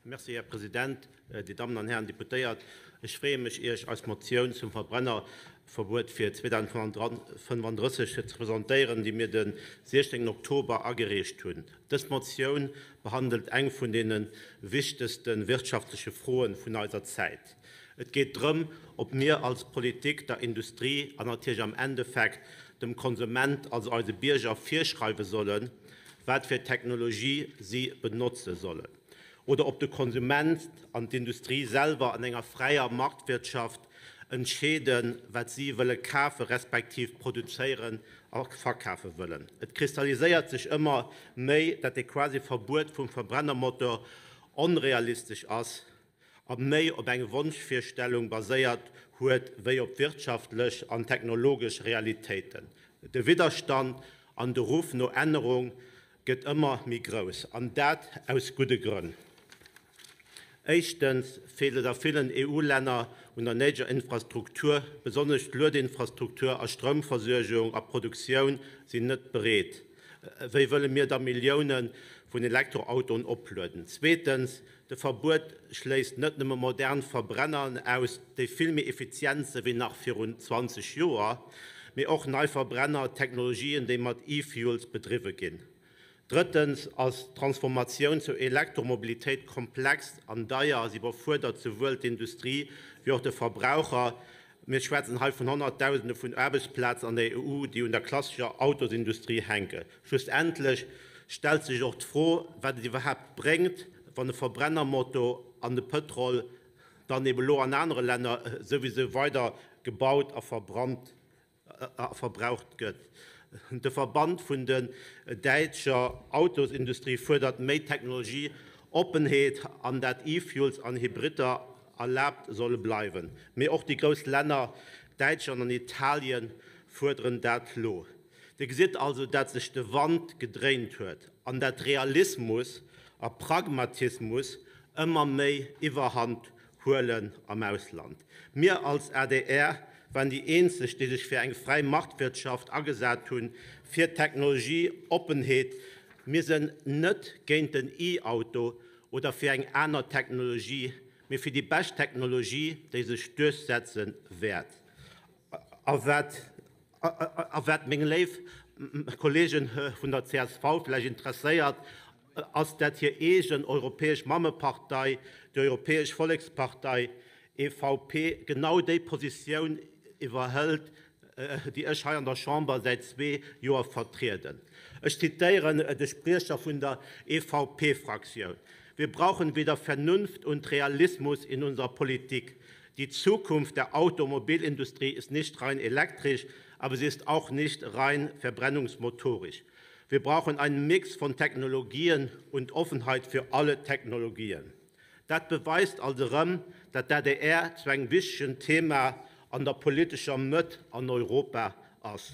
Merci, Här President, Dir Dammen an Hären Deputéiert. Ech freeë mech, Iech eis Motioun zum Verbrennerverbuet fir 2035 ze presentéieren, déi mir de 16 Oktober agereecht hunn. Dës Motioun behandelt eng vun deene wichtegste wirtschaftleche Froe vun eiser Zäit. Et geet drëm, ob mir als Politik der Industrie an natierlech am Endeffekt dem Konsument, also eise Bierger, virschreiwe sollen, wat fir Technologie si benotze sollen, oder ob de Konsument an d'Industrie selwer an enger fräier Marktwirtschaft entscheeden, wat si wëlle kafe respektiv produzéieren a verkafe wëllen. Et kristalliséiert sech ëmmer méi, dat de Quasi-Verbuet vum Verbrennermotor onrealistesch ass a méi op eng Wonschvirstellung baséiert huet wéi op wirtschaftlech an technologesch Realitéiten. De Widderstand an de Ruff no Ännerung gëtt ëmmer méi grouss, an dat aus gudde Grënn. Éischtens feelt et a villen EU-Länner un der néideger Infrastruktur, besonnesch d'Luedinfrastruktur a Stroumversuergung a Produktioun sinn net bereet. Wéi wëlle mir da Millioune vun Elektroautoen oplueden? Zweetens, de Verbuet schléisst net nëmme modern Verbrennern aus, déi vill méi effizient si wéi nach virun 20 Joer, mee och nei Verbrenner-Technologien, déi mat E-Fuels bedriwwe ginn. Drëttens ass d'Transformatioun zur Elektromobilitéit komplex an deier. Si iwwerfuerdert souwuel d'Industrie wéi och de Verbraucher. Mir schwätzen hei vun Honnertdausende vun Aarbechtsplazen an der EU, déi un der klassescher Autosindustrie hänken. Schlussendlech stellt sech och d'Fro, wat et iwwerhaapt bréngt, wann e Verbrennermotor an de Pëtrol dann eben elo an anere Länner souwisou weider gebaut a verbrannt a verbraucht gëtt. De Verband vun der däitscher Autosindustrie fuerdert méi Technologieoppenheet an dat E-Fuels an Hybrider erlaabt solle bleiwen. Mee och déi grouss Länner Däitschland an Italien fuerderen dat lo. Dir gesitt also, dat sech de Wand gedréint huet an dat Realismus a Pragmatismus ëmmer méi Iwwerhand huelen am Ausland. Mir als adr waren déi eenzeg, déi sech fir eng fräi Marktwirtschaft agesat hunn, fir Technologieoppenheet. Mir sinn net géint den E-Auto oder fir eng aner Technologie, mee fir déi bescht Technologie, déi sech duerchsetze wäert. A wat, a wat meng léif Kolleegen vun der csv vläicht interesséiert, ass dat hir eegen europäesch Mammepartei, déi Europäesch Vollekspartei, EVP, genau déi Positioun iwwerhëlt, déi ech hei an der Chamber säit zwee Joer vertrieden. Ech zitéieren de Spriecher vun der EVP-Fraktioun, Wir brauchen wieder Vernunft und Realismus in unserer Politik. Die Zukunft der Automobilindustrie ist nicht rein elektrisch, aber sie ist auch nicht rein verbrennungsmotorisch. Wir brauchen einen Mix von Technologien und Offenheit für alle Technologien. Dat beweist also erëm, datt d'ADR zu engem wichtegen Thema an der politescher Mëtt an Europa ass.